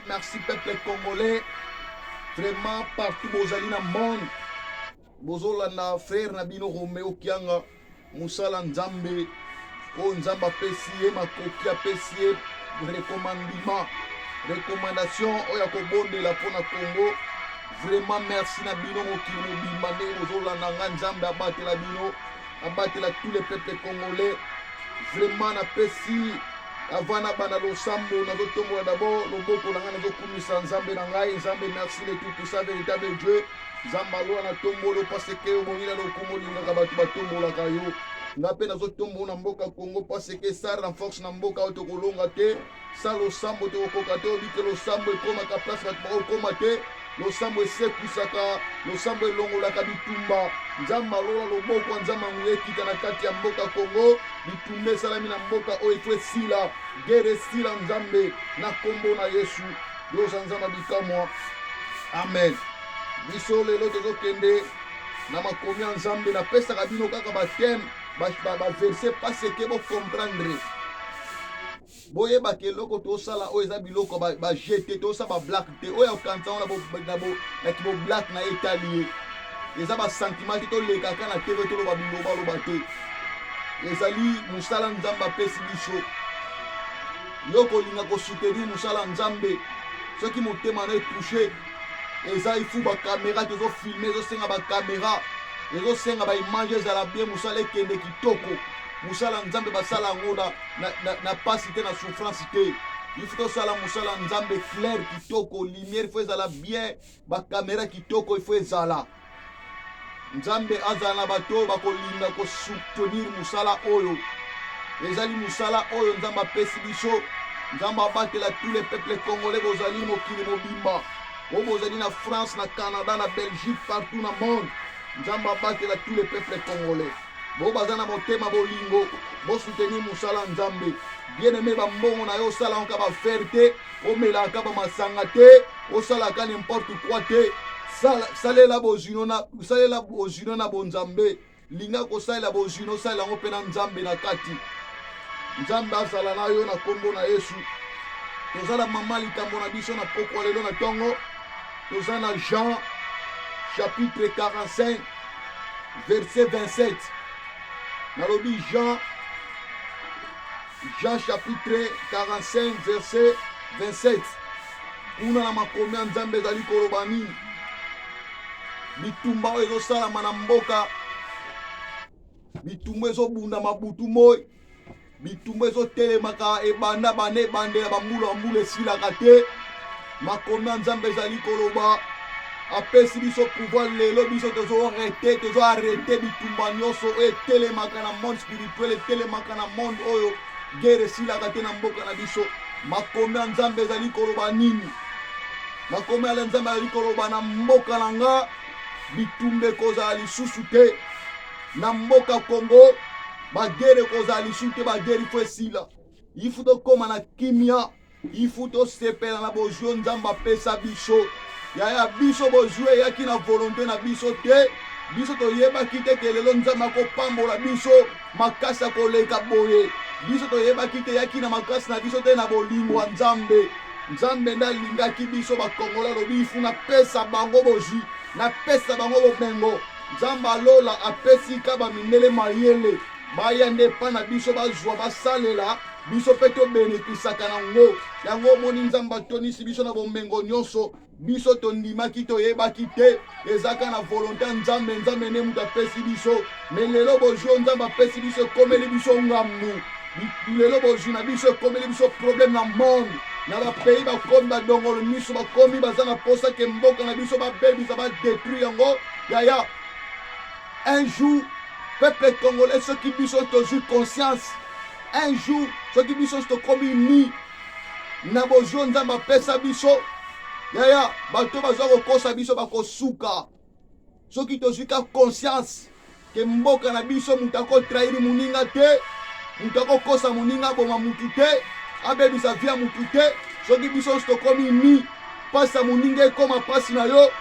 Merci peuple congolais. Vraiment partout bozali na monde. Bozolanda frère na bino Romeo Kianga musala Nzambe oyo Nzambe apesi ye makoki apesi ye recommandement recommandation oyo akobondela mpo na Congo. Vraiment merci na bino mokili mobimba ndenge bozolanda nga Nzambe abatela bino abatela tous les peuples congolais. Vraiment napesi Avant na banda losambo, nazotombola d'abord loboko na ngai, nazokumisa Nzambe na ngai. Nzambe, merci le tout puissant, véritable Dieu. Nzambe alola na tombolo parce que obongi na lokumu, olingaka bato batombolaka yo. Nga mpe nazotombola na mboka Congo parce que sa renforce na mboka oyo tokolonga te, sa losambo tokokoka te. Obike losambo ekomaka place bato bakokoma te. Losambo esekwisaka, losambo elongolaka bitumba. Nzambe alola loboko ya Nzambe ya nguya ekita na kati ya mboka Congo. Bitumba esalami na mboka oyo efo esila, guerre esila Nzambe na kombo na Yesu. Yo oza Nzambe ya bikamwa. Amen. Biso lelo tozokende na makomi ya Nzambe. Napesaka bino kaka ba thème, ba verset parce que bo comprendre. Boyeba ke eloko tosala oyo eza biloko ba, ba jeu te, tosala ba black te. Oyo akanisa yango na kibo black na ye etali ye. Eza ba sentiment te, tolekaka na TV toloba bilobaloba te. Ezali mosala Nzambe apesi biso. Yo kolinga kosoutenir mosala Nzambe, soki motema na etouche, eza ifu ba camera tozofilme, ezosenga ba camera, ezosenga ba image ezala bien, mosala ekende kitoko. Mosala Nzambe basala yango na na pasi te, na souffrance te. Il faut tosala mosala Nzambe clair, kitoko, lumière faut ezala bien, ba camera kitoko il faut ezala. Nzambe azala na bato oyo bakolinga kosoutenir mosala oyo. Ezali mosala oyo Nzambe apesi biso. Nzambe abatela tous les peuples congolais bozali mokili mobimba. Oyo bozali na France, na Canada, na Belgique, partout na monde. Nzambe abatela tous les peuples congolais. Bo baza na motema bolingo, bo soutenir mosala Nzambe. Bien aimé, ba mbongo na yo osala yango ka ba faire te, omelaka ba masanga te, osalaka n'importe quoi te. Salela bozwino na salela bozwino na bonzambe. Linga kosalela bozwino, osalela yango mpe na Nzambe na kati. Nzambe azala na yo na kombo na Yesu. Toza na mama likambo na biso na pokwa lelo na tongo. Toza na Jean chapitre 45 verset 27. Nalobi Jean chapitre 45 verset 27. Kuna na makomi ya Nzambe ezali koloba nini? Bitumba oyo ezosalama na mboka, bitumba ezobundama butu moi, bitumba ezotelemaka ebanda bana ebandela bambula bambula esilaka te. Makomi ya Nzambe ezali koloba, apesi biso pouvoir lelo, biso tozo arrete, tozo arrete bitumba nyonso oyo etelemaka na monde spirituel, etelemaka na monde oyo guerre esilaka te na mboka na biso. Makomi ya Nzambe ezali koloba nini? Makomi ya Nzambe ezali koloba na mboka na nga bitumba ekozala lisusu te na mboka Congo, bagere ekozala lisusu te, bagere ifo esila, ifu tokóma na kimia, ifu tosepela na bozwi oyo Nzambe apesa biso. Yaya, biso bozwi eyaki na volonte na biso te, biso toyebaki te ke lelo Nzambe akopambola biso makasi ya koleka boye. Biso toyebaki te, eyaki na makasi na biso te, na bolingo ya Nzambe. Nzambe nde alingaki biso bakongola, alobi ifu napesa bango bozwi, napesa bango bomengo. Nzambe alola apesi ka bamindele mayele, baya nde epa na biso bazwa basalela biso mpe tobenefisaka na ngo. Yango omoni Nzambe atonisi biso na bomengo nyonso. Biso tondimaki, toyebaki te, ezaka na volonte ya Nzambe. Nzambe nde moto apesi biso. Me lelo bozwi oyo Nzambe apesi biso ekomeli biso ngambu. Lelo bozwi na biso ekomeli biso problème na monde. Na bapays bakomi badongolo miso, bakomi baza na posa ke mboka na biso babebisa, badetruire yango. Yaya, un jour peuple congolais, soki biso tozwi conscience, un jour soki biso tokomi ni na bozwi oyo Nzambe apesa biso, yaya, bato bazwa kokosa biso bakosuka. Soki tozwi ka conscience ke mboka na biso moto akotrahir moninga te, moto akokosa moninga aboma motu te, abebisa vie ya motu te. Soki biso nyonso tokomi ni mpasi ya moninga ekoma mpasi na yo,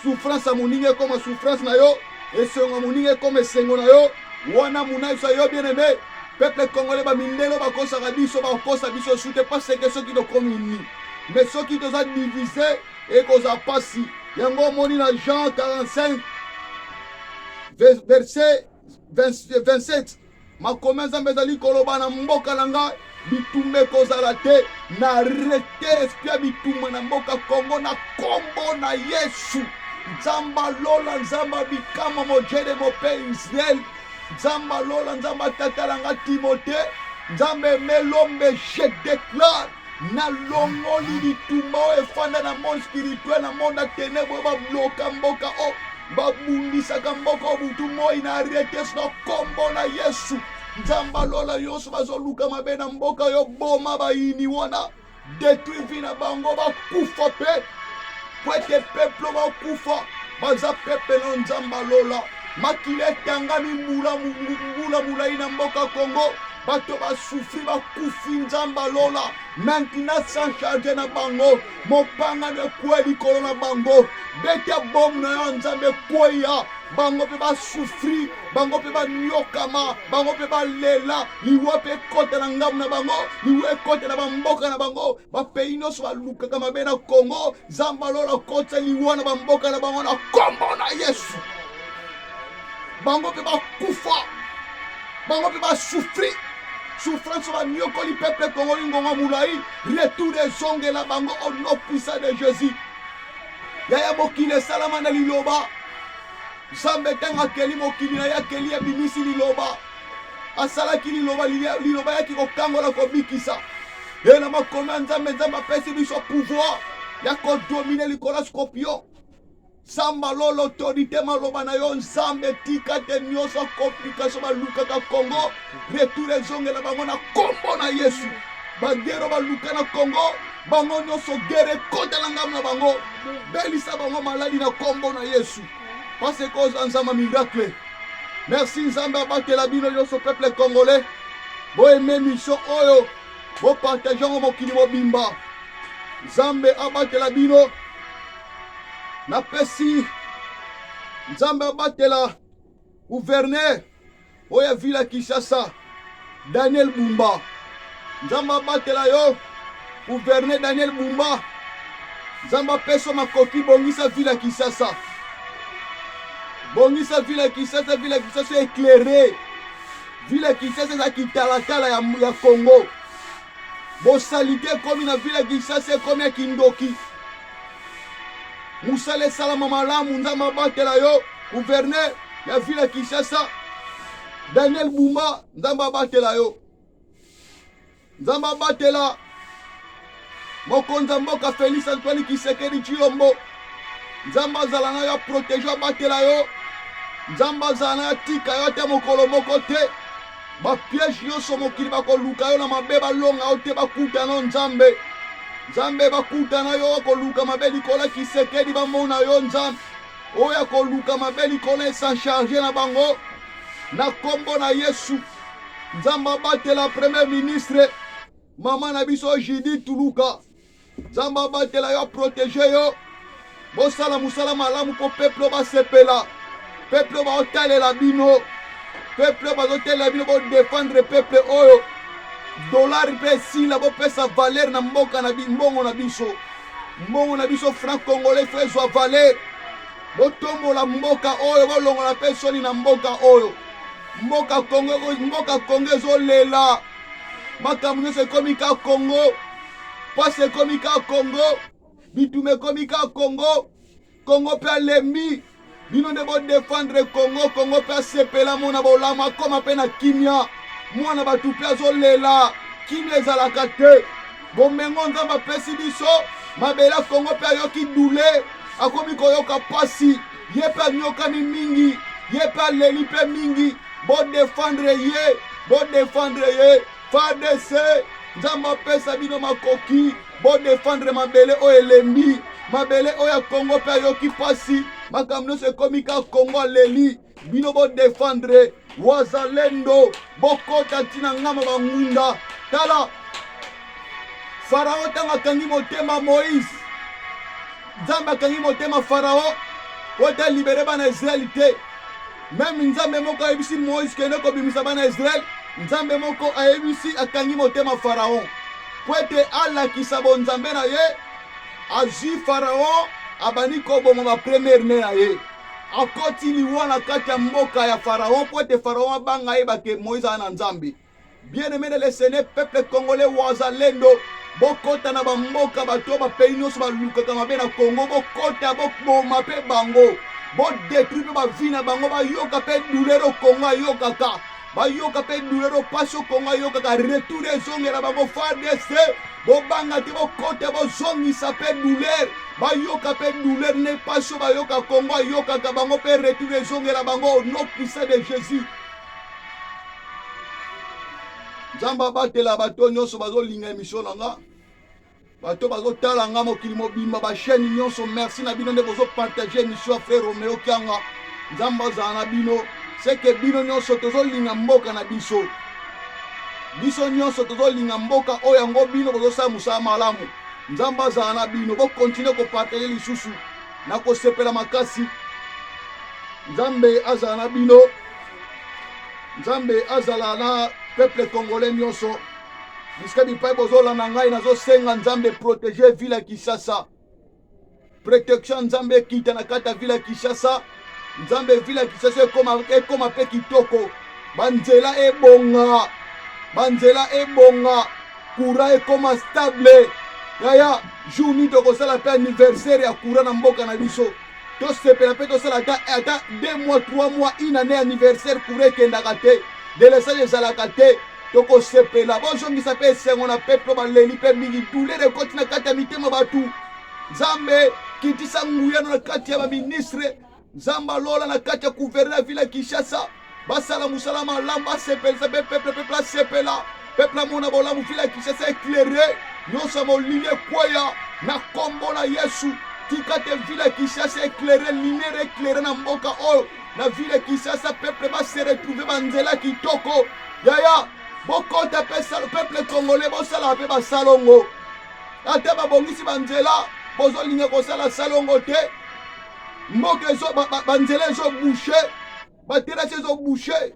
souffrance ya moninga ekoma souffrance na yo, esengo ya moninga ekoma esengo na yo, wana monayebisa yo bien aimé peuple congolais, bamindele bakosaka biso, bakokosa biso su te, parce que soki tokomi ni. Mais soki toza divise, ekozala pasi. Yango omoni na Jean 45 verset 27, makomi ya Nzambe ezali koloba na mboka na nga bitumba ekozala te. Na arrete esprit ya bitumba na mboka Kongo na kombo na Yesu. Nzambe alola, Nzambe abikama, mojede mope Israel, Nzambe alola, Nzambe atata na nga Timote, Nzambe melombe, je déclare nalongoli bitumba oyo efanda na monde spirituel, na monde ya ténèbre oyo babloka mboka, oyo babundisaka mboka oyo butu moi. Na arrete na kombo na Yesu. Nzambe alola, nyonso bazoluka mabe na mboka oyo, boma bayini wana, détruire vie na bango, bakufa mpe po ete peuple bakufa baza peuple na Nzambe alola. Makili etangami mbula mbula molai na mboka Kongo, bato basouffrir, bakufi. Nzambe alola, maintenant s'en charge na bango. Mopanga no ekweya likolo na bango, beta bombe na yo Nzambe, ekweya bango mpe basouffrir, bango mpe banyokama, bango mpe balela. Liwa mpe ekɔta na ngambo na bango, liwa ekɔta na bamboka na bango, bapays nyonso balukaka mabe na Kongo. Nzambe alola, kotisa liwa na bamboka na bango na kombo na Yesu. Bango mpe bakufa, bango mpe basouffrir souffrance, banyokoli peuple congolais ngonga molai. Retour ezongela bango au nom puissant de Jésus. Yaya, mokili esalama na liloba. Nzambe ntango akeli mokili na ye, akeli, abimisi liloba, asalaki liloba, liloba yaki kokangola, kobikisa. E na makomi ya Nzambe, Nzambe apesi biso pouvoir ya kodominer likolo ya scorpion. Samba lolo, autorité maloba na yo Nzambe, tika te nyonso complication balukaka Congo, retour ezongela bango na kombo na Yesu. Baguerre baluka na Congo, bango nyonso guerre ekota na ngambo na bango, belisa bango maladi na kombo na Yesu, parce que oza Nzambe miracle. Merci. Nzambe abatela bino nyonso, peuple congolais. Boaimer mission oyo, bopartager yango mokili mobimba. Nzambe abatela bino. Napesi Nzambe abatela gouverneur oyo ya ville ya Kinshasa, Daniel Bumba. Nzambe abatela yo, gouverneur Daniel Bumba. Nzambe apesa makoki, bongisa ville ya Kinshasa, bongisa ville ya Kinshasa, ville ya Kinshasa éclairé. Ville ya Kinshasa eza kitalatala ya Congo. Bosalite ekomi na ville ya Kinshasa, ekomi ya kindoki. Mosala esalama malamu. Nzambe abatela yo, gouverneur ya ville ya Kinshasa, Daniel Bumba. Nzambe abatela yo. Nzambe abatela mokonzi ya mboka Félix Antoine Tshisekedi Tshilombo. Nzambe azala na yo, aprotéger, abatela yo. Nzambe azala na yo, atika yo ata mokolo moko te. Bapiège nyonso mokili bakoluka yo na mabe, balonga yo te, bakutana yo Nzambe. Nzambe, bakutana yo koluka mabe likolo ya Tshisekedi, bamona yo Nzambe. Oyo akoluka mabe likolo, es'en charge na bango na nkombo na Yesu. Nzambe abatela premier ministre, mama na biso Judith Tuluka. Nzambe abatela yo, aprotéger yo. Bosala mosala malamu mpo peuple basepela. Peuple baotalela bino, peuple bazotalela bino, bodéfendre peuple oyo. Dollar mpe esila, bopesa valeur na mboka na mbongo na biso. Mbongo na biso franc congolais faut ezwa valeur. Botombola mboka oyo, bolongola mpe soni na mboka oyo, mboka Kongo. Mboka Kongo ezolela, makambo nyonso ekomi ka Kongo, pasi ekomi ka Kongo, bitumba ekomi ka Kongo. Kongo mpe alembi. Bino nde bodéfendre Kongo. Kongo mpe asepela, mona bolamu, akóma mpe na kimia. Mwana bato mpe azolela, kimia ezalaka te. Bomengo Nzambe apesi biso, mabele ya Kongo mpe ayoki douleur, akomi koyoka pasi. Ye mpe anyokami mingi, ye mpe aleli mpe mingi. Bodéfendre ye, bodéfendre ye. FARDC, Nzambe apesa bino makoki, bodéfendre mabele oyo elembi, mabele oyo ya Kongo mpe ayoki pasi. Makambo nyonso ekomi ka Kongo, aleli. Bino bodéfendre. Wazalendo, bokota ntina ngama bangunda. Tala Farao, ntango akangi motema Moïse, Nzambe akangi motema Farao po ete alibérer bana Israele te. Même Nzambe moko ayebisi Moïse: "Kende kobimisa bana Israele." Nzambe moko ayebisi, akangi motema Faraon po ete alakisa bonzambe na ye. Azwi Faraon, abandi koboma ba premier ne na ye. Akoti liwa na kati ya mboka ya Faraon mpo ete Faraon abanga ayeba ke Moïse aza na Nzambe. Bien-aimé de le Seigneur, peuple congolais wazalendo, bokota na bamboka bato ba pays nyonso balukaka mabe na Congo, bokota boboma mpe bango, bodetruire mpe bavi na bango, bayoka mpe douleur oyo Congo ayokaka, bayoka mpe douleur oyo pasi oyo Congo ayokaka, retour ezongela bango FARDC, bobanga te, bokota bozongisa mpe douleur, bayoka mpe douleur nde pasi oyo bayoka Congo ayokaka bango mpe retour ezongela bango au nom puissant de Jésus. Nzambe abatela bato nyonso bazolinga emission na nga, bato bazotala nga mokili mobimba, ba chaîne nyonso, merci na bino nde bozopartage emission ya frère Romeo Kianga. Nzambe azala na bino, seke bino nyonso tozolinga mboka na biso, biso nyonso tozolinga mboka oyo, yango bino bozosala mosala malamu. Nzambe azala na bino, bokontinue kopartage lisusu na kosepela makasi. Nzambe azala na bino. Nzambe azala na peuple congolais nyonso bisika bipai bozolanda ngai, nazosenga Nzambe protege ville ya Kinshasa, protection Nzambe ekita na kati ya ville ya Kinshasa. Nzambe, ville ya Kinshasa ekoma, ekoma mpe kitoko, banzela ebonga, banzela ebonga, courant ekoma stable. Yaya, jour nini tokosala mpe anniversaire ya courant na mboka na biso? Tosepela mpe tosala ata ata 2 mois, 3 mois, une année anniversaire, courant ekendaka te, delesage ezalaka te, tokosepela. Bozongisa mpe esengo na peuple, baleli mpe mingi, douleur ekoti na kati ya mitema bato. Nzambe, kitisa nguya na kati ya baministre, Nzambe alola na kati ya gouverneur ya ville ya Kinshasa, basala mosala malamu, basepelisa mpe peuple, peuple asepela, peuple amona bolamu, ville ya Kinshasa éclairé, nyonso ya molili ekweya na kombo na Yesu. Tika te ville ya Kinshasa éclairé, lumière éclairé na mboka oyo, na ville ya Kinshasa, peuple ba se retrouver, banzela kitoko. Yaya, bokota mpe peuple congolais, bosala mpe basalongo, ata babongisi banzela, bozolinga kosala salongo te, mboka ezo banzela ezobouche, baterase ezobouche.